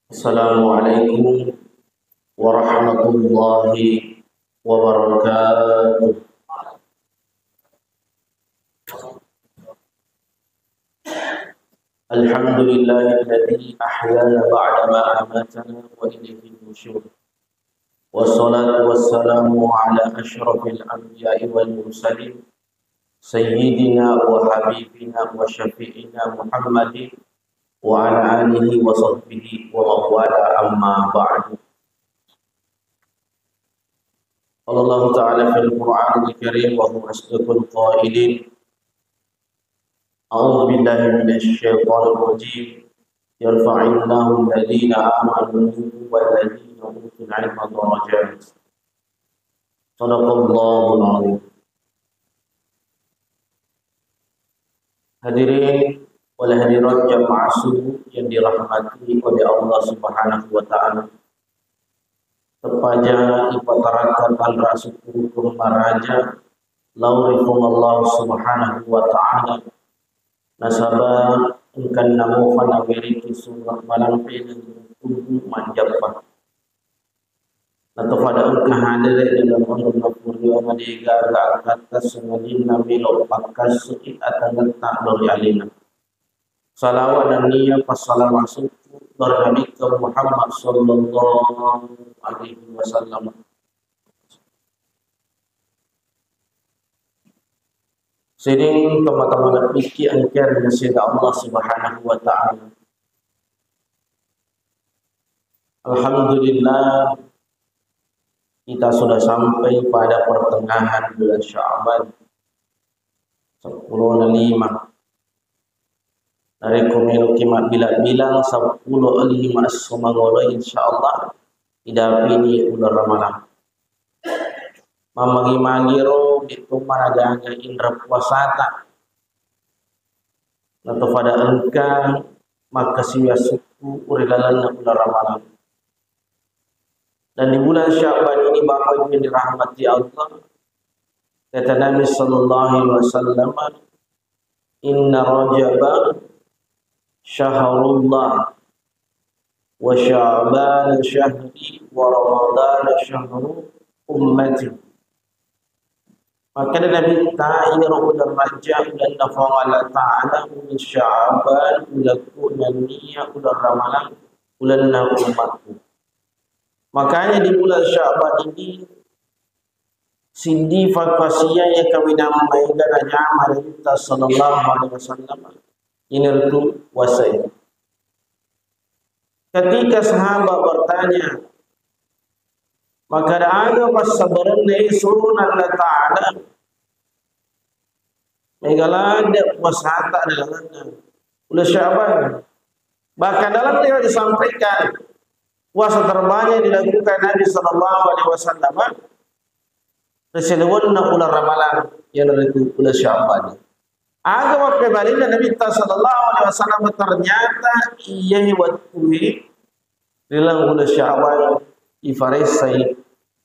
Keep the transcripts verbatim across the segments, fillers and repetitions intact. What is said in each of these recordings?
Assalamualaikum warahmatullahi wabarakatuh. Alhamdulillahilladzi ahyana ba'da ma amatana wa ilaihin nusyur. Wassalatu wassalamu ala asyrafil anbiya'i wal mursalin, sayyidina wa habibina wa syafi'ina Muhammadin wa ala alihi wa sahbihi wa man wala, amma ba'du. Qala Allahu ta'ala fil Qur'anil Karim wa huwa asdaqul qailin. A'udzu billahi minasy syaithanir rajim. Yarfa'illahu alladhina amanu minkum walladhina utul ilma darajat. Sadaqallahul azim. Hadirin wal hadirat jamaah subuh yang dirahmati oleh Allah Subhanahu wa Ta'ala. Teppaja ipatarakka panra sukkurukku maraja lao ri Puang Allah Subhanahu wa Ta'ala. Nasaba engkanna mofa naweriki sura malampe dan tubuh manjappa. Natofada engka hadere dalam anu napuriwa madega ga akkatta sengalinna melo pakkasui atangetta lori alena. Salawa nennia passalama sukku lori Nabitta Muhammad sallallahu alaihi wasallam. Sining tomatoa nappikki engka ri nasida Allah Subhanahu wa Ta'ala. Alhamdulillah, kita sudah sampai pada pertengahan bulan Sya'ban, seppulo lima. Narekko meloki mabbilang-bilang, seppulo lima esso mangolo, insyaallah idapini uleng Ramalang. Mammagi-magiro de'to maraga-aga inra puasata. Natofada engka makkasiwiang sukku ri lalenna uleng Ramalang. Dan di bulan Sya'ban ini, Bapak Ibu yang dirahmati Allah, kata Nabi sallallahu alaihi wasallam, "Inna Rajaba syahrullah, wa Sya'bana syahri, wa Ramadana syahru ummati." Makkeda Nabitta, iyaro uleng Rajab ulenna Puang Allah Ta'ala, uleng Sya'ban ulekku, nenniya uleng Ramalang ulenna ummatku. Makanya di bulan Sya'ban ini siddi fakkasiwiang iya kawinang maega najama Nabitta sallallahu alaihi wasallam, iyanaritu puasae. Ketika sahabat bertanya, makkeda aga passabarenna, eh, surona Allah Ta'ala, mega ladde puasata dalam uleng Sya'ban. Bahkan dalam riwayat disampaikan, puasa terbanyak dilakukan Nabi sallallahu alaihi wasallam ri saliwenna uleng Ramalang, iyanaritu uleng Sya'ban. Aga mappebalinna Nabitta sallallahu alaihi wasallam, ternyata iyae wettue ri laleng uleng Sya'ban ifaressai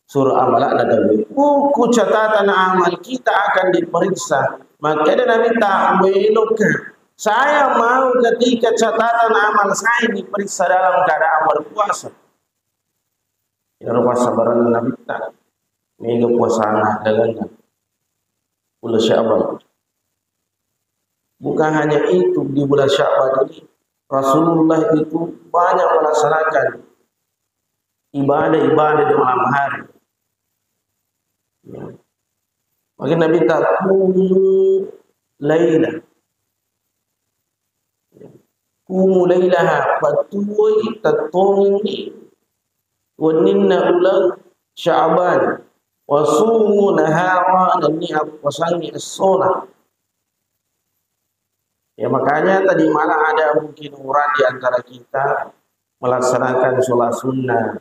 suro amala'na tauwe. Buku catatan amal kita akan diperiksa. Makkeda Nabitta, "Meloka saya mau ketika catatan amal saya diperiksa dalam keadaan berpuasa." Iyaro passabarenna Nabitta, mega puasana lalenna uleng Sya'ban. Bukan hanya itu, di bulan Sya'ban ini Rasulullah itu banyak melaksanakan ibadah-ibadah di malam hari. Ya. Maka Nabitta, "Qumu laila." Qumu lailaha, pattuwoi, tettongengngi wenninna uleng Sya'ban. Wa sumu nahara, nennia puasangngi essona. Ya, makanya tadi malam ada mungkin orang di antara kita melaksanakan sholat sunnah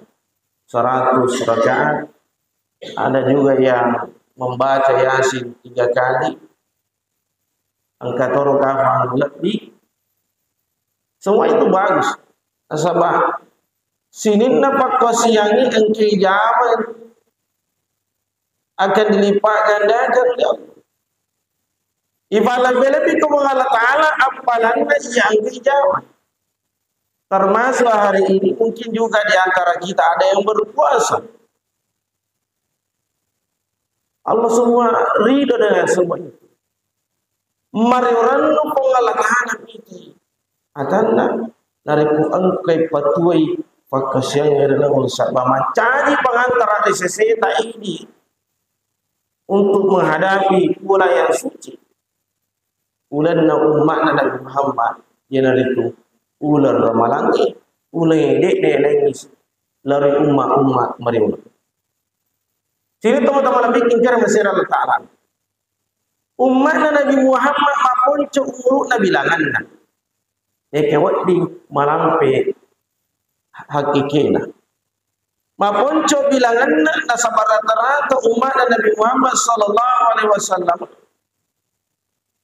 seratus rakaat, ada juga yang membaca Yasin tiga kali, engka toro kafang lebbi. Semua itu bagus. Nasaba sininna pakkasiwiangnge engka ijama akan dilipat gandakan oleh Allah. Ifalebbi-lebbi ko Allah Ta'ala appalanna iya engka ijama. Termasuk hari ini mungkin juga di antara kita ada yang berpuasa. Allah semua ridho dengan semua itu. Mariorannu Puang Allah Ta'ala miki atanna, narekko engkai patuai pakkasiang ri lawang sabba mancaji pangantara ri seseta idi untuk menghadapi bulan yang suci. Ulenna umma'na Nabi Muhammad, iyanaritu uleng Ramalangnge, uleng de'na naengngi lari umma-umma mariuleng. Sini tomatoa malebbi'e engkara masera Allah Ta'ala. Umma'na Nabi Muhammad maponco umuru'na bilanganna. Eke wedding malampe hakikena. Maponco bilanganna nasaba rata-rata umma'na Nabi Muhammad sallallahu alaihi wasallam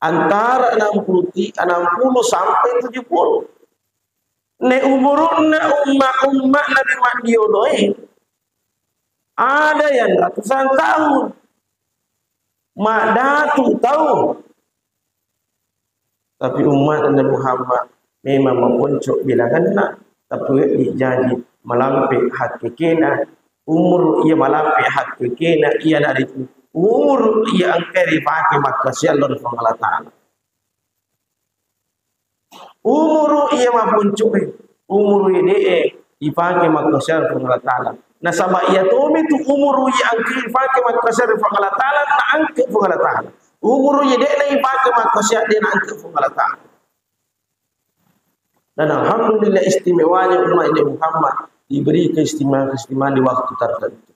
antara enam puluh ti-, enam puluh sampai tujuh puluh. Ne umuru'na umma-, umma Nabi maddioloe ada yang ratusan tahun. Maddatu tahun. Tapi umma'na Muhammad memang maponco bilanganna, tapi wedding jaji malampe hakikena, umuru iya malampe hakikena iyanaritu umuru iya engka ripake makkasiang lao ri Puang Allah Ta'ala. Umuru iya maponcoe, umuru iya de'e ipake makkasiang ri Puang Allah Ta'ala. Nasaba iya tomi tu umuru iya engka ipake makkasiang ri Puang Allah Ta'ala, naangke Puang Allah Ta'ala. Umuru iya de'na ipake makkasiang, de' naangke Puang Allah Ta'ala. Dan alhamdulillah, istimewanya umat Nabi Muhammad diberi keistimewaan-keistimewaan di waktu tertentu.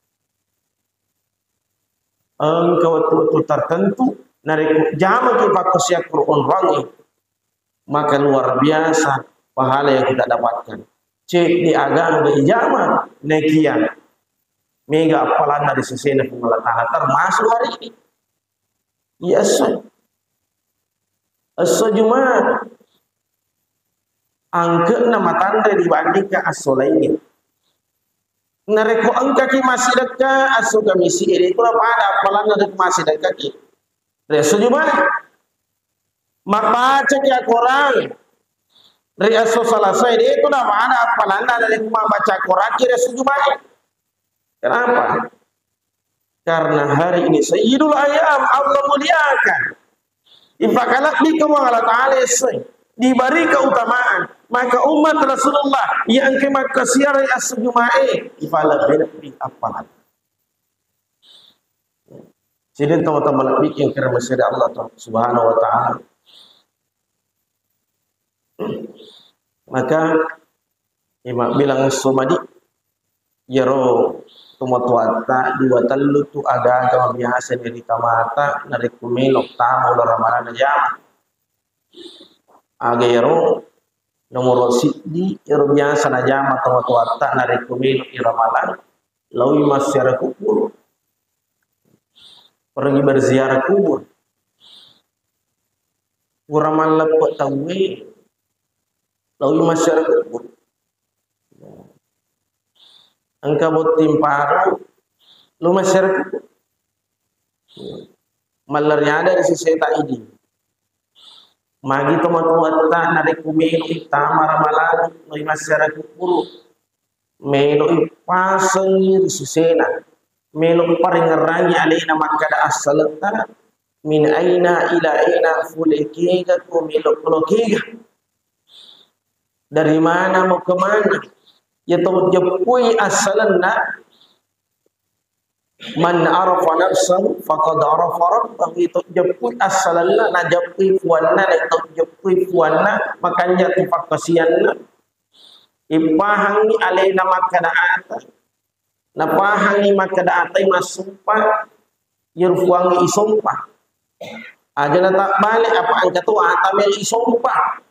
Engka wettu-wettu tertentu, narekko jamaki pakkasiang Quran rangi, maka luar biasa pahala yang kita dapatkan. Ceddi agang de ijama, nekia mega appalanna ri sesena Puang Allah Ta'ala, termasuk hari ini. Iya, esso. Esso Jumat. Angke'na matanre dibandingkan esso laingnge. Narekko engkaki massidekka esso Kamisi, de' tu napada appalanna ri massidekka ki ri esso Jumat. Mabbacaki Al-Quran ri esso Salasa, de' tu napada appalanna ri mabbaca Al-Quran ki ri esso Jumat. Kenapa? Karena hari ini Sayyidul Ayyam, Allah muliakan. Ipakalebbi ke Allah Ta'ala essoe. Diberi keutamaan. Maka umat Rasulullah yang engka makkasiang ri esso Jumat e, ipalebbi-lebbi appalang. Jadi teman-teman lebih yang kira masih ada Allah Subhanahu wa Ta'ala. Maka Iya, mabbilang esso madi, iyaro tomatoatta dua tellu tu agaga mabiasa ri tamata narekko melo tama uleng Ramalang najama. Aga iyaro nomoro siddi, iyaro biasa najama tomatoatta narekko melo i Ramalang, laoi massiara kubur. Pergi berziarah kubur. Pura malleppe tauwe, laoi massiara kubur. Engka botting paru, lo massiara kubur. Malleriada ri seseta idi. Magi tomatoatta narekko melo i tama Ramalang, laoi massiara kubur. Melo i pasengi ri sesena. Melo parengngerangi alena makkada assaletta, min aina ila aina, fole kega ko melo lo kega. Dari mana mau ke mana? Ya tau jeppui assalenna, man arafa nafsahu faqad arafa rabbahu. Ya tau jeppui assalenna, najeppui puanna, na tau jeppui puanna, makanja tu pakkasianna. Ipahangi alena makkada ata. Napahangi makkada atai massompa, iyaro puangnge isompa. Aja natabbale apa engka to ata melo isompa.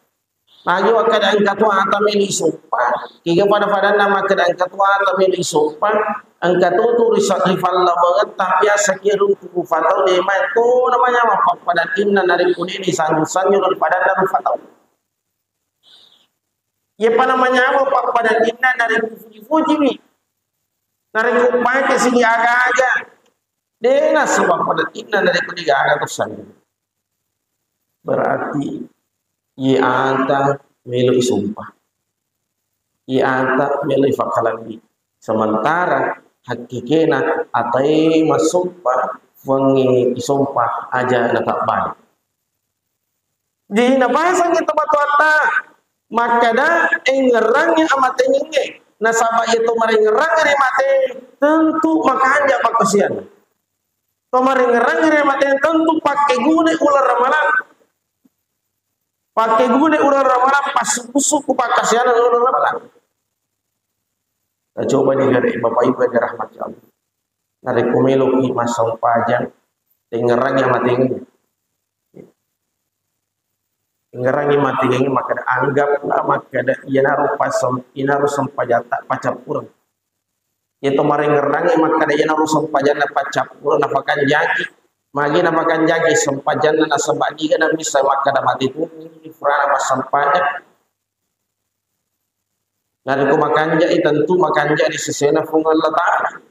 Magi wakkada engka to ata melo isompa. Kega pada-padanna makkada engka to ata melo isompa. Engka to tu risa-, rifallawangetta biasa kero tu fatau de mai to namanya mappappadaddinna narekko de sanju-sanju daripadanna rufatau. Iyapa namanya mappappadaddinna narekko fuji-fujiwi. Narekko pake sigi aga-aga. De nasu mappappadaddinna narekko degaga to sanju. Berarti iye ata melo isompa. Iya ata melo ifakkalebbi. Sementara hakkikena atae masompa, fuangnge isompa aja natabbali. Jadi napasangi tomatoatta makkada, engngerangngi amatengengnge. Nasaba iya to marengngerangngi ri mate, tentu makanja pakkasianna. To marengngerangngi ri mate tentu pakkeguna uleng ramalang. Pakkeguna uleng ramalang, passuku-suku pakkasianna uleng ramalang. Nah, coba digare, Bapak Ibu yang dirahmati Allah. Narekko meloki massempajang, engngerangngi amatengengnge. Engngerangngi amatengengnge, makkada, anggaplah makkada iyanaro passem-, iyanaro sempajatta pacappureng. Iya to marengngerangngi makkada iyanaro sempajanna paccappureng napakanjaki. Magi napakanjaki sempajanna, nasaba niga namissa makkada mate tu furana massempajang. Narekko makanjai, tentu makanja ri sesena Puang Allah Ta'ala.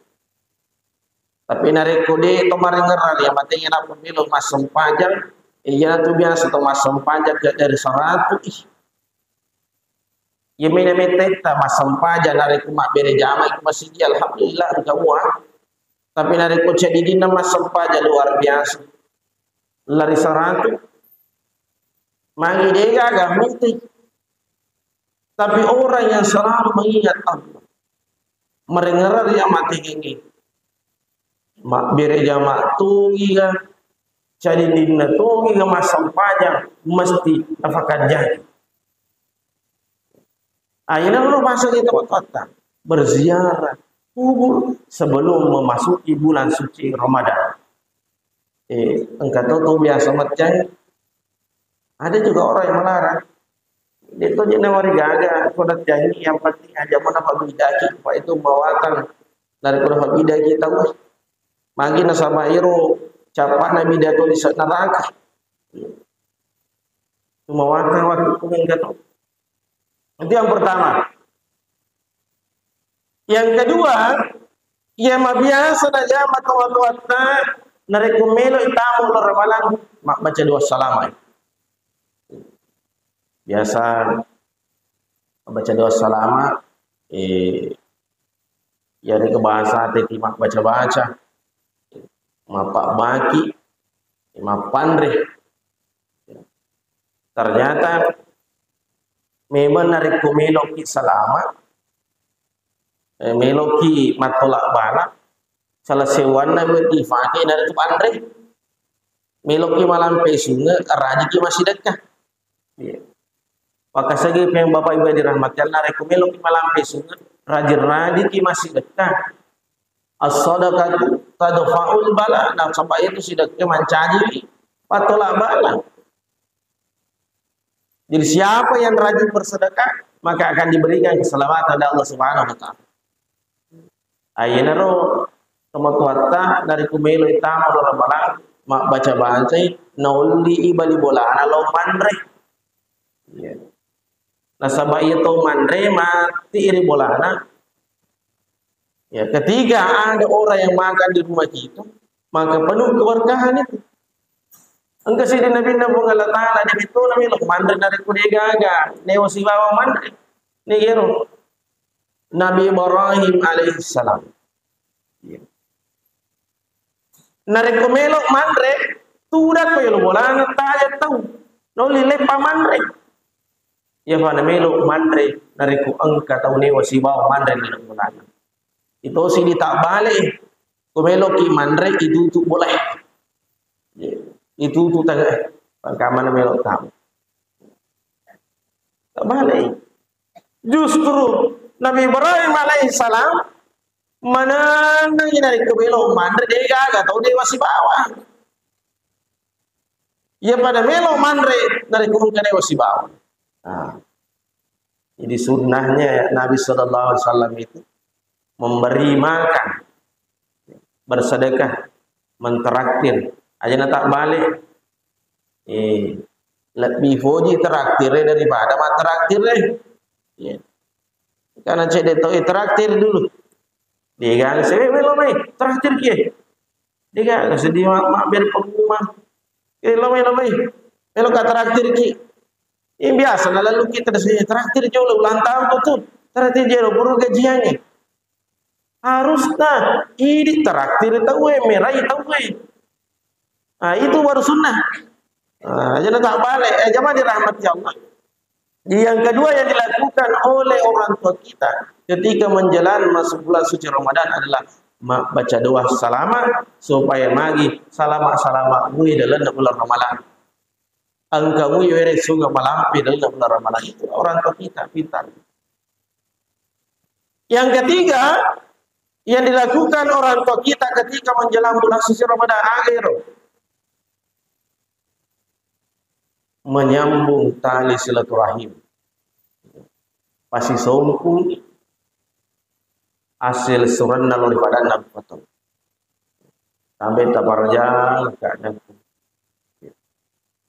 Tapi narekko de to marengngerang, iya mate iya nappa melo massempajang, iyanatu biasa to massempajang ke dari saratu. Ih. Iya mena metetta massempajang narekko mabbere jama iko masigi, alhamdulillah, engka mua. Tapi narekko cedidinna massempajang luar biasa. Lari saratu. Magi de gaga mute. Tapi orang yang selalu mengingat Allah, marengngerang ri amatengengnge, mabbere jama togiga, cedidinna togiga massempajang, mesti napakanjaki. Aina lo masa kita waktu berziarah kubur sebelum memasuki bulan suci Ramadan. Eh, engka to, to biasa macai. Ada juga orang yang melarang. Dia to je nawari gaga, ko dattiangi, yang penting aja mau dapat bidaki, Pak, itu bawatan dari ko dapat bidaki tahu. Magi nasaba iro, capa nabi dato di neraka. Cuma waktu, waktu kuning kata. Itu yang pertama. Yang kedua, iya mabiasa najama tomatoatta narekko melo itamu uleng ramalang, mabbaca doa salama. Biasa mabbaca doa salama, eh, yarega bahasa teti mabbaca-baca, mapabbaki, mappanre. Ternyata memang narekko meloki salama, eh, meloki mattola bala, salah sewanna dipake narekko panre. Meloki malampe sunge, rajiki massidekka. Iya. Makasagi peng Bapak Ibu yang dirahmati Allah, narekko meloki malampe sunge, rajin-rajiki massidekka. As-sadaqatu tadfa'ul bala. Nasaba itu sidekka mancaji pattola bala. Jadi siapa yang rajin bersedekah, maka akan diberikan keselamatan oleh Allah Subhanahu wa Ta'ala. Ayenaro tomatoatta narekko melo itama uleng ramalang, mabbaca-bacai, naolli i bali bolana lao manre. Iya. Nasaba iya to manre mati ri bolana. Ya, ketika ada orang yang makan di rumah kita, maka penuh keberkahan itu. Engka siddi nabinna Puang Allah Ta'ala, de metto namelo manre narekko de gaga, newa sibawa manre. Nigero Nabi Ibrahim alaihissalam. Ya. Narekko melo manre, tudakko yolo bolana, taja tau. Nolli leppa manre. Iya fa namelo manre, narekko engka tau newa sibawa manre ri bolana. Itosi ditabbale, ko meloki manre, itutu bolae. Itutu tangae. Pangkamana melo tau. Tabbale. Justru Nabi Ibrahim alaihissalam manennengi narekko melo manre, de gaga tau newa sibawa. Iya pada melo manre narekko engka newa sibawa. Nah, jadi sunnahnya Nabi Sallallahu Alaihi Wasallam itu memberi makan, bersedekah, mentraktir. Aja na tak balik. Eh, lebih foji traktir daripada mak traktir deh. Ya. Karena cedde tau, eh, traktir dulu. Dia kan, saya melo mai, traktir kie. Dega seddi ma-, mabbere pengumuman. Eh, lo mai, lo mai. Melo ka traktir ki. Ini biasa, na lalu kita di sini traktir jolo ulang tahun tu, tu. Traktir jero pura gajiangnge. Harusna idi traktir tauwe, merai tauwe. Nah, itu baru sunnah. Nah, jadi tak balik. Eh, jamaah dirahmati Allah. Yang kedua yang dilakukan oleh orang tua kita ketika menjelang masuk bulan suci Ramadan adalah ma-, baca doa salama supaya magi salama-salama mui dalam bulan Ramadan. Engka mui were sunga malampe dalam bulan Ramadan itu orang tua kita pintar. Yang ketiga, yang dilakukan orang tua kita ketika menjelang bulan suci Ramadan akhir, menyambung tali silaturahim. Pasisompung hasil suranna lori padanna rupa tau. Sampai taparjang keadaan.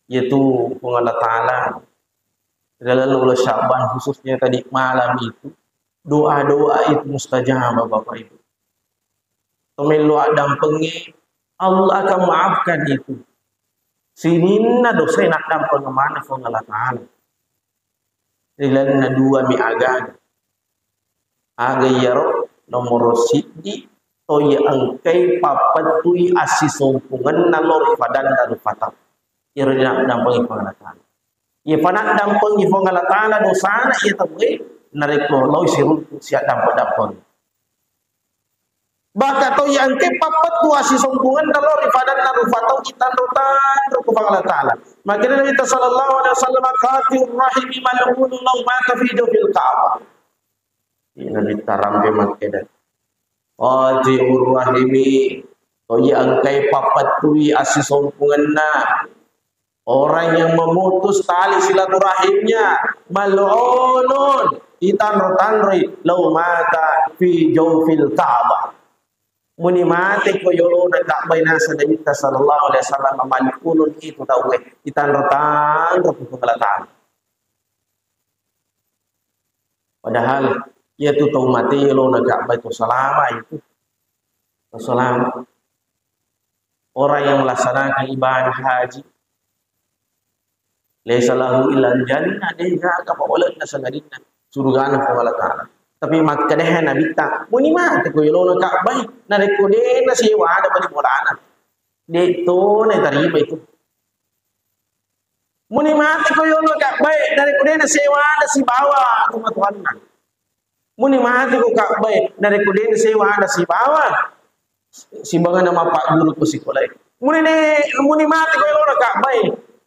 Yaitu Puang Allah Ta'ala dalam bulan Sya'ban khususnya tadi malam itu doa-doa itu mustajabah Bapak Ibu. Tomello addampengi Allah akan maafkan itu. Sininna dosa yang addampeng mana Puang Allah Ta'ala. Ri lalenna dua mi aga. Aga iyaro nomoro siddi, toya engkai pappettui assisompungenna lao ri padanna rupa tau. Iyaro naddampengi Puang Allah Ta'ala. Iya pa naddampengi Puang Allah Ta'ala dosana iya tauwe, narekko lao siruntu siaddampeng-dampeng. Baka to iya engke pappettu assisompungenna lao ri padanna rupa tau itanro-tanro ku Puang Allah Ta'ala. Makanya Nabi sallallahu alaihi wasallam, "Qati'ur rahimi mal'unun law mata fi jawfil Ka'bah." Iya, Nabi tarampe makkeda, "Qati'ur rahimi, to iya engkai pappettui assisompungenna." Orang yang memutus tali silaturahimnya, mal'unun, itanro-tanroi, lau mata fi jaufil Ka'bah. Muni mate ko yolona Ka'bah, naseng Nabitta sallallahu alaihi wasallam, mal'unun itu tauwe, itanro-tanro ku Allah Ta'ala. Padahal iya tu tau mate yolona Ka'bah itu salama itu. Salama. Orang yang melaksanakan ibadah haji, laisa lahu illa jannah, de gaga pawalenna sangadinna surgana Puang Allah Ta'ala. Tapi makkedae Nabitta, muni mate ko yolona Ka'bah, narekko de nasewa ada bali bolana, de to natarima itu. Muni mate ko yolo Ka'bah, narekko de nasewa ada sibawa tomatoanna. Muni mate ko Ka'bah, narekko de nasewa ada sibawa simbangana mappaguru ko sikolae. Muni ne, muni mate ko yolo Ka'bah,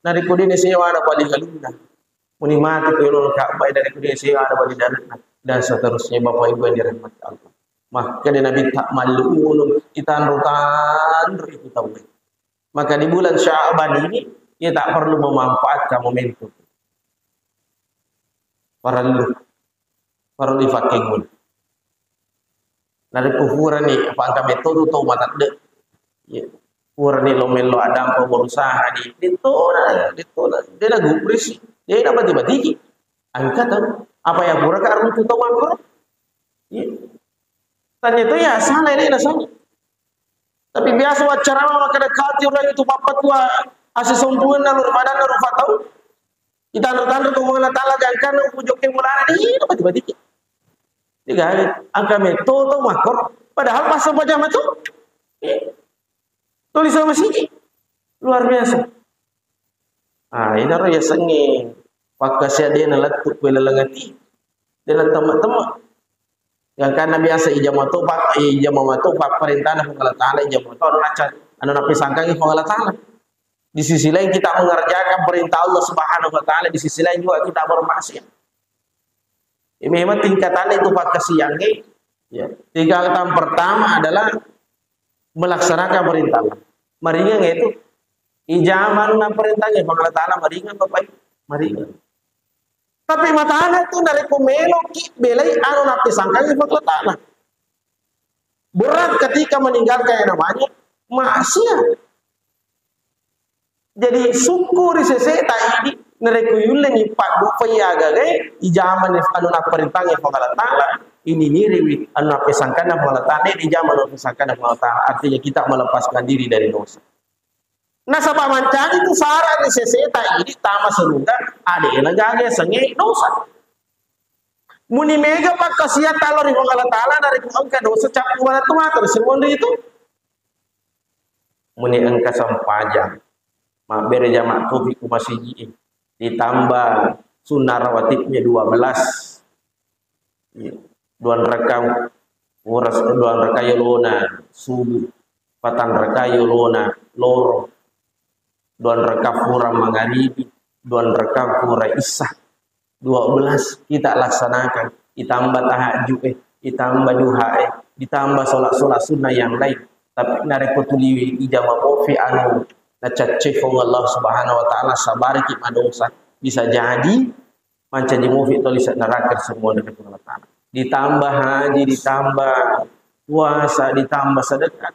narekko de nasewa ada bali galunna. Muni mate ko yolo Ka'bah, narekko de nasewa ada bali dare'na dan seterusnya, Bapak Ibu yang dirahmati Allah. Makkeda Nabitta, mal'unun, itanro-tanro itu tauwe. Maka di bulan Sya'ban ini, kita perlu memanfaatkan momentum. Parellu, parellu ifakkengnguni. Narekko purani, apa engka metto tu tau matedde. Iya. Purani lo mello addampeng berusaha di, de to na, de to na, de na gubris, de na bati-batiki. Engka tau, apa ya pura ka runtu tau makkoro? Iya. Tanya tu ya, salah ini na salah. Tapi biasa waccarama makkeda, "Kati orang itu pappettua assisompungenna lao ri padanna rupa tau. Itanro-tanro ko Puang Allah Ta'ala gangkanna upu jokke bolana." Ini bati-batiki. Digawe, engka metto tau makkoro. Padahal pas sempajang matu. Iya. Tuli sama siki. Luar biasa. Ah, inaro yasengnge pakkasiang de nalettu ko laleng ati. De nattemma-temma. Gangkanna biasa ijama to pak, ijama mato pak perintahna Puang Allah Ta'ala, ijama to anu nacca, anu napisangkangi Puang Allah Ta'ala. Di sisi lain kita mengerjakan perintah Allah Subhanahu wa Ta'ala, di sisi lain juga kita bermaksiat. Ya, memang tingkatannya itu pakkasiangnge. Ya. Tingkatan pertama adalah melaksanakan perintah Allah. Maringan itu. Ijamanna perintahnya Puang Allah Ta'ala maringan, Bapak Ibu. Maringan. Tapi matana tu narekko meloki belai anu napisangkangi Puang Allah Ta'ala. Berat ketika meninggalkan yang namanya maksiat. Jadi, syukuri seseta idi, narekko yulleni padduppai agagae, ijamani anu napparintangi Puang Allah Ta'ala, ini niriwi anu nappesangkanna Puang Allah Ta'ala, ini ijama anu nappesangkanna Puang Allah Ta'ala. Artinya kita melepaskan diri dari dosa. Nasaba mancaji tu sara ri seseta idi tama surga, adena gaga sengnge dosa. Muni mega pakkasiatta lao ri Puang Allah Ta'ala, narekko engka dosa, cappu maneng tu matu ri semonri itu. Muni engka sempajang, mabbere jama tofi ku masiji e, ditambah sunnah rawatibnya dua belas. Iya. Dua raka, ora, dua raka yolona subuh, patang raka yolona loro, dua raka fura mangaribi, dua raka fura isya. Dua belas kita laksanakan, ditambah tahajud e, ditambah duha e, ditambah sholat-sholat sunnah yang lain. Tapi narekko tuli ijama mofi anu nacacce Puang Allah Subhanahu wa Ta'ala, sabariki madosa, bisa jadi mancaji mofi toli se-, neraka ri semua dengan Allah Ta'ala. Ditambah haji, ditambah puasa, ditambah sedekah.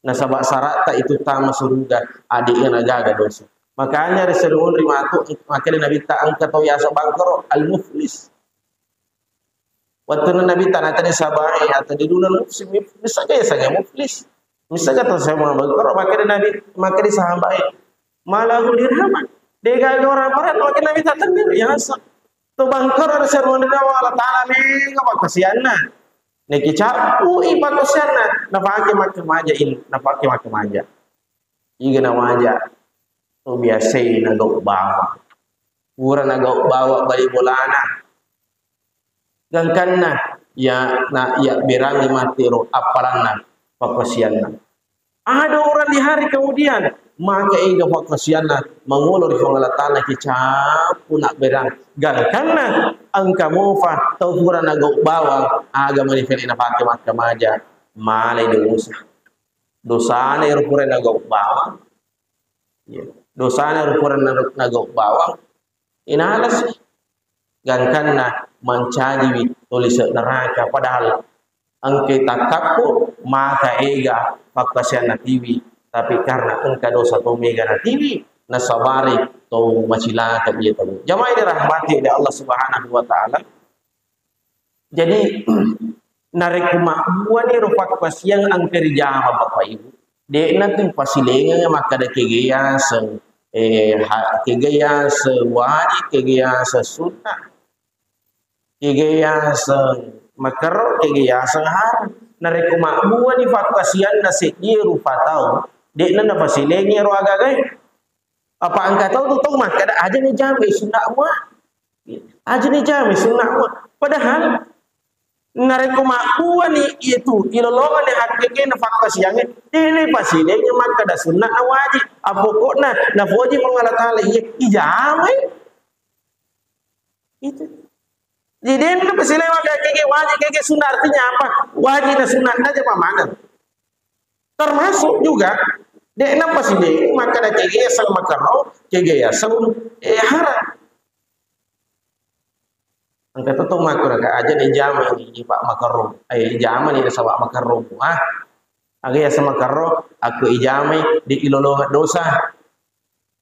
Nasaba saratta itu tama suruga, ade'na nagaga dosa. Makanya ri seru onri matu, makanya Nabi ta engka tau yasa bangkero, al-muflis. Wattunna Nabi ta natanya sahabae, atau di dunia muflis, bisa gak ya saya muflis? Bisa gak tau saya mau bangkero? Makanya Nabi, makanya sahabae, malahu dirhaman. Dega orang paran, makanya Nabi ta tengger, ya asa. Tu bangkero ri seru onri Allah Ta'ala mega pakkasianna. Neki cappui pakkasianna, napake makkamaja in-, napake makkamaja. Iga namaja, to biasai nagau bawang. Pura nagau bawang bali bolana. Gangkanna, ya, na, ya berangi mati ro appalanna, pakkasianna. Ada orang di hari kemudian, maka ega pakkasianna mangolo ri Puang Allah Ta'ala ki cappu nabberang. Gangkanna engka mofa tau pura nagau bawang, aga mani fele napake makkamaja, malai dosa. Dosana ero pura nagau bawang. Iya. Dosana ero pura na-, nagau bawang. Inalasi. Gangkanna mancajiwi toli se neraka, padahal engke takkappo maka ega pakkasianna tiwi, tapi karena engka dosa to mega natiwi, nasabari to macilaka iya tau. Jamaah dirahmati oleh Allah Subhanahu wa Ta'ala. Jadi, narekko mabbuani ro pakkasiang engka rijama Bapak Ibu, de'na tu pasilengeng makkada kega yaseng, eh, ha-, kega yaseng wajib, kega yaseng sunnah, kega yaseng makerro, kega yaseng haram. Narekko mabbuani pakkasianna seddie rupa tau, de'na napasilengi ro agagae. Apa engka tau tu tau makkada, "Aja ni jamai sunnah mua. Aja ni jamai sunnah mua." Padahal narekko mabbuani itu ilolongeng le hakkekena pakkasiangnge, dele pasilengi makkada sunnah na wajib. Apokokna napoji Puang Allah Ta'ala, iya ijamai. Itu. Jadi, de'na pasilengi makkada kega wajib, kega sunnah, artinya apa? Wajib na sunnah aja pamaneng. Termasuk juga, de'na pasilengi makkada kega yaseng makerro, kega yaseng, eh, haram. Engka to tau makkada, "Aja ni jama ni, Pak, makerro." Eh, jama ni nasaba makerro mua. Aga yaseng makerro, akko ijamai, de ilolongeng dosa.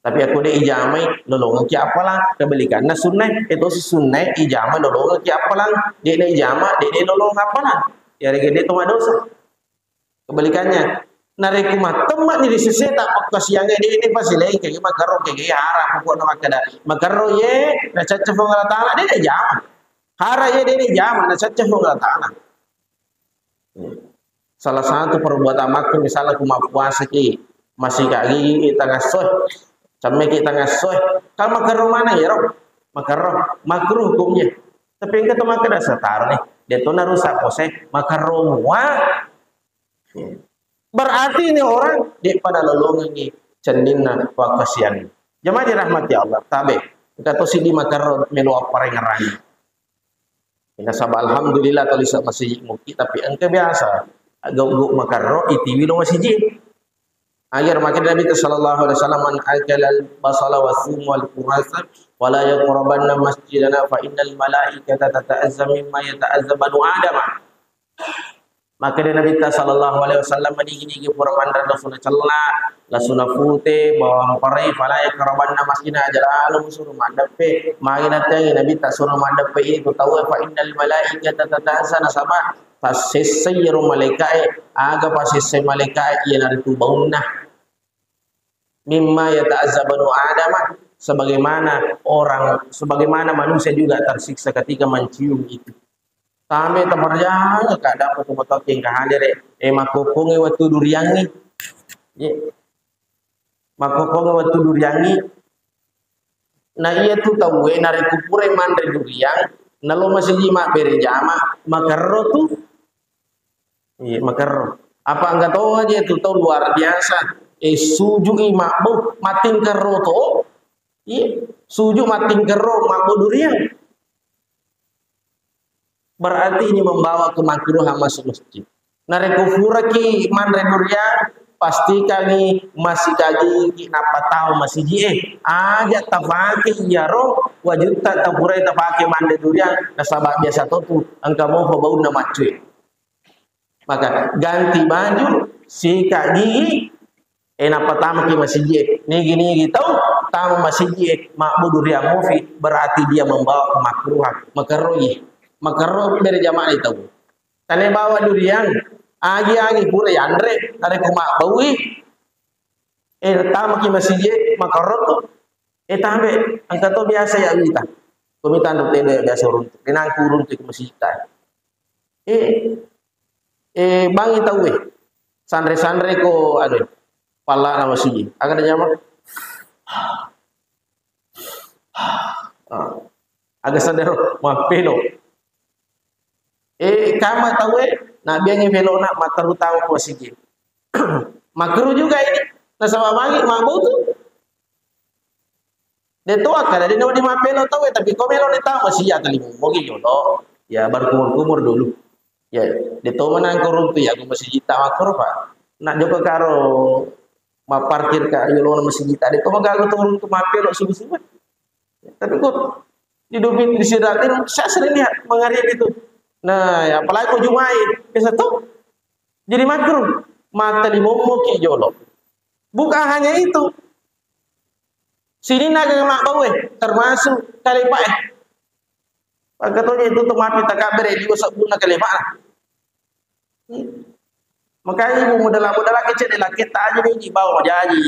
Tapi akko de ijamai, lolongengki appalang. Kebalikanna sunnah, itu sunnah ijama lolongengki appalang. De'na ijama, de, de lolongeng appalang. Yarega de to madosa. Kebalikannya, narekko mattemme'ni ri seseta pakkasiangnge, de, de pasilengi, kega makerro, kega haram, pokokna makkada makerro ye nacacca Puang Allah Ta'ala, de, de jama. Haram ye, de, de jama, nacacca Puang Allah Ta'ala. Salah satu perbuatan makruh, misalnya ku mappuasaki, masika gigi tangassoe, cemmeki tangassoe, kan makerro maneng yero, makerro, makruh hukumnya. Tapi engka to makkada, "Setaro ni, de to narusak pose, makerro mua." Berarti ini orang de'pa nalolongengi cenninna pakkasiangnge. Jamaah dirahmati Allah, tabe. Engka to siddi makerro melo apparengngerangi. Nasaba alhamdulillah tau lise masiji muki, tapi engka biasa gau-gau makerro itiwi lo masiji. Agar makin Nabi sallallahu alaihi wasallam, "Man akala al-basala wa thum wal kurasa, fala yaqrabanna masjidana fa innal malaikata tata'azza mimma yata'azza banu Adam." Makkeda Nabitta sallallahu alaihi wasallam, "Nigi-nigi pura manre lasuna cella, lasuna pute, bawang parai, fala yaqrabanna masjidana, aja lalo musuru maddeppe." Magi natengi Nabitta suro maddeppe itu tau, "Fa innal malaikata tata'azza," nasaba tassessai iyaro malaikae, aga pasessai malaikae, iyanaritu baunna. Mimma yata'azza banu Adama, sebagaimana orang, sebagaimana manusia juga tersiksa ketika mencium itu. Tame taparjang ka dapat tu motokke engka hadere, eh, makkokkonge wettu duriangngi. Ye. Makkokkonge wettu duriangngi. Na iya tu tauwe narekko pura manre duriang, nalo masiji mabbere jama, makerro tu. Iya, makerro. Apa engka to aja tu tau luar biasa. Eh, sujui mabbu, matingkerro to. Iya, suju matingkerro mabbu duriang. Berarti ini membawa kemakruhan masuk masjid. Narekko furaki manre duriang, pastikangi masikaji nappa tau masiji e. Aja tapake iyaro wajutta tapurai tapake manre duriang, nasaba biasa to tu engka mopa baunna maccoe. Maka ganti baju, sikat gigi, eh, nappa tamaki masijie. Nigi-nigi tau tama masijie, mabbu duriang mufi, berarti dia membawa kemakruhan. Makerroi, makerro bere jamaah tau. Tane bawa duriang, agi-agi pura yanre, narekko mabbaui, eh, tamaki masijie, makerro tu. Eh, tambe, engka to biasa ya wita. Kumi tandu tebe biasa uruntu. Denangku uruntu ke masijita. Eh, eh, bangi tauwe. Sanre-sanre ko anu, pallana masiji. Aga na jama? Ah. Aga sadero mappelo. Eh, kama tauwe, nabiangi pelona matteru tau ko masiji. Makruh juga ini. Nasaba bangi mabbu tu. De to akkada de nawedding mappelo tauwe, tapi ko melo ni tau masija tali momogi jolo. Ya, berkumur-kumur dulu. Ya, de to menang ko runtu ya, ko masiji ta makro, Pak. Nak joko karo maparkir ka yolona masiji ta, de to magaga to runtu mappelo subuh-subuh. Tapi kok di dompet di siratin, saya sering lihat mengharib itu. Nah, ya, apalagi ko Jumai, biasa to. Jadi makruh. Mata limomoki jolo. Bukan hanya itu. Sininna aga mabbaue, termasuk kalepae. Pagkatonya itu tu mapi takabbere liwa sebbunna kalepa. Makanya ibu modal-modal laki cedde laki tak aja nih bawa jaji.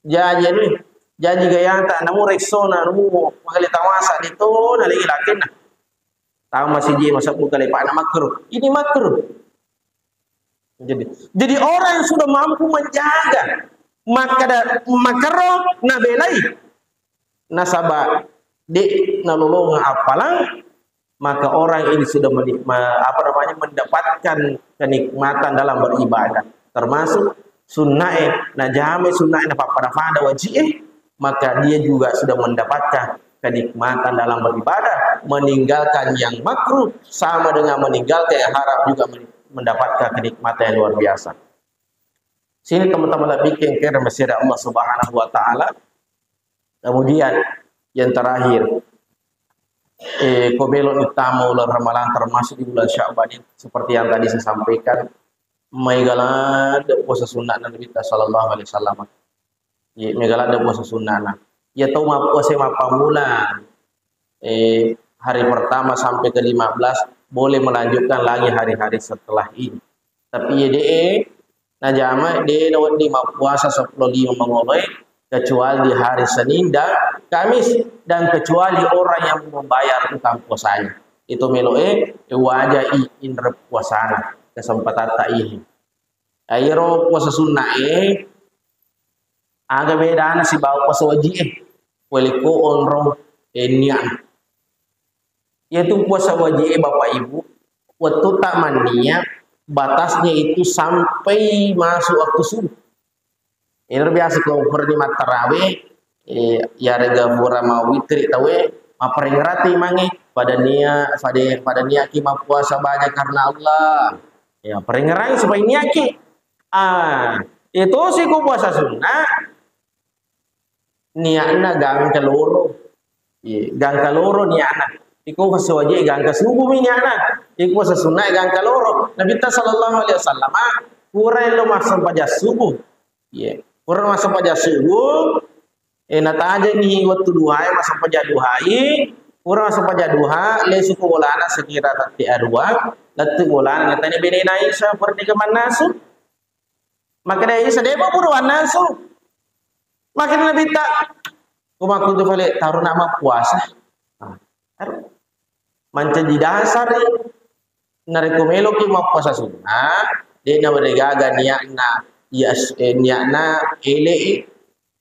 Jaji nih. Jaji gayata namu reksona namu makale tawasa di to na lagi laki na. Tahu masih je masuk buka lepa na makruh. Ini makruh. Jadi, jadi orang yang sudah mampu menjaga, maka da-, makaro nabelai, nasaba de nalolonga appalang, maka orang ini sudah menik-, me-, apa namanya, mendapatkan kenikmatan dalam beribadah. Termasuk sunnae, najame sunnae, napappada-pada wajie, maka dia juga sudah mendapatkan kenikmatan dalam beribadah. Meninggalkan yang makruh sama dengan meninggalkan yang haram juga men-, mendapatkan kenikmatan yang luar biasa. Sini teman-teman lebih kengker masih ada Allah Subhanahu wa Ta'ala. Kemudian yang terakhir, eh, ko melo ni tama uleng Ramalang termasuk di bulan Sya'ban ini, seperti yang tadi saya sampaikan, maega ladde puasa sunnah Nabi kita sallallahu alaihi wasallam. Ye, mega ladde puasa sunnana. Iya tau mappuasa mappammula, eh, hari pertama sampai ke lima belas, boleh melanjutkan lagi hari-hari setelah ini. Tapi iya de, najama de nawedding mappuasa seppulo lima mangoloe, kecuali di hari Senin dan Kamis, dan kecuali orang yang membayar utang puasanya. Itu melo e, waja i inre puasana, kesempatan tak ini. Airo puasa sunnah e, aga bedana sibawa puasa wajib e. Wali ko onrong, eh, niat. Yaitu puasa wajib e, Bapak Ibu, waktu tak mania, batasnya itu sampai masuk waktu subuh. Ini biasa ko pura di mattarawe, eh, yarega pura mau witri tawe, maparengerati mange, pada nia-, pada, pada niaki mappuasa banyak karena Allah. Ya, parengerai supaya niaki. Ah, itu sih ku puasa sunnah. Niatna gangka loro. Iya, gangka loro niatna. Iko puasa wajib gangka subuh mi niatna. Iko puasa sunnah gangka loro. Nabi ta sallallahu alaihi wasallam, ah, pura lo massempajang subuh. Iya, pura massempajang subuh. Eh, natajani waktu duhai, massempajang duhai. Pura massempajang duha, lesu ko bolana sekira tatti arua. Lettu bolana, natanya bene Aisyah, pura ni kemannasu. Makkeda Isa, "De'pa pura wannasu." Makkeda Nabitta, Ko makkutu fale tarona mappuasa. Nah, ero. Mancaji dasari narekko meloki mappuasa sunnah, de' naweregaga niatna, iya, eh, niatna ele'i,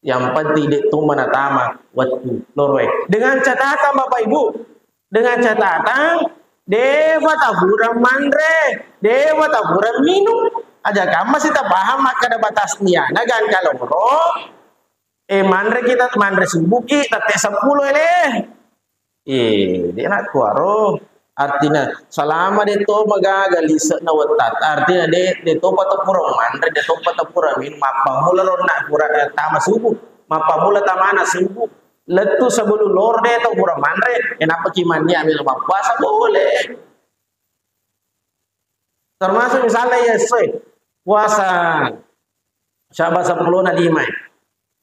yang penting de' to manatama wettu loroe. Dengan catatan Bapak Ibu, dengan catatan, de'pa tafureng manre, de'pa tafureng minum. Aja kamma sita paham makkada batas niatna gangka loro, eh, manre kita, manre subuki, tette seppulo ele. Eh, de' nakkuaro. Artina, salama de' to magaga lise'na wettatta. Artina, de', de' to patepureng manre, de' to patepureng minum. Mappammula ronna pura, eh, tama subuh. Mappammula tamana subuh. Lettu sebelum loro de' to pura manre, eh, nappaki mannia melo mappuasa, boleh. Termasuk misalnya, ya, sesuai puasa Syaban seppulo na lima,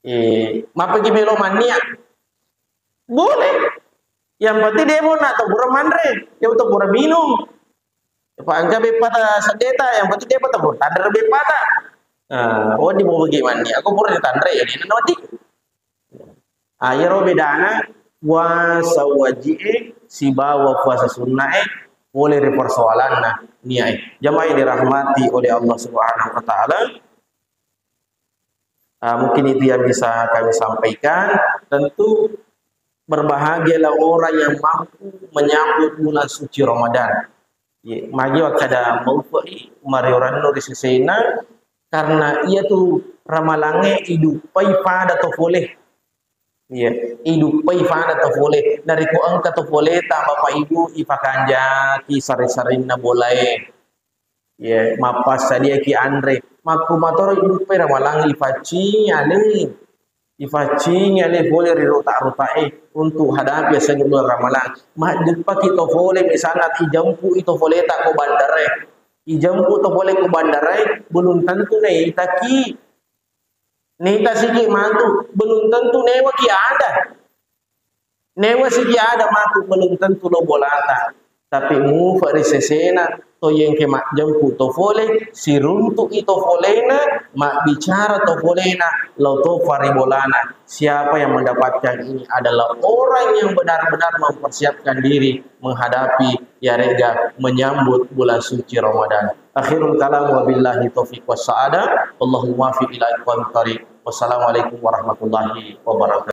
eh, mappaki melo mannia, boleh. Yang penting de' mo na to pura manre, de' to pura minum. Apa engka beppata seddeta, yang penting de'pa tafureng tanre beppata. Nah, wedding mubagi mannia, ko pura tanre, ya, de' na wedding. Ah, iyaro bedana puasa waji'e sibawa puasa sunna'e pole ri persoalanna nia'e. Jamaah yang dirahmati oleh Allah Subhanahu wa Ta'ala, ah, mungkin itu yang bisa kami sampaikan. Tentu berbahagialah orang yang mampu menyambut bulan suci Ramadan. Ye, magi wakkada maupe'i, mario rennu ri sesena, karena iyatu ramalangnge iduppai pada to fole. Iya, iduppai pada to fole. Narekko engka to foleta, Bapak Ibu, ipakanjaki sare-sarenna bolae. Iya, mappassadiaki anre. Makkumatoro iduppai ramalang, ipaccingi ale. Ipaccingi ale fole ri rota-rotae untuk hadapi asenna bulan Ramalang. Maddeppaki to fole, misalna ijempu'i to foleta ko bandarae. Ijempu to fole ko bandarae, belum tentu naitaki. Naitasiki matu, belum tentu newaki ada. Newasiki ada matu, belum tentu lo bolata. Tapi mufa ri sesena, to yengke majjempu to fole, siruntu'i to folena, mabbicara to folena, lao tofa ri bolana. Siapa yang mendapatkan ini adalah orang yang benar-benar mempersiapkan diri menghadapi, yarega, menyambut bulan suci Ramadan. Akhirul kalam, wabillahi taufiq wassa'adah. Allahumma fi ila aqwamit thariq. Wassalamualaikum warahmatullahi wabarakatuh.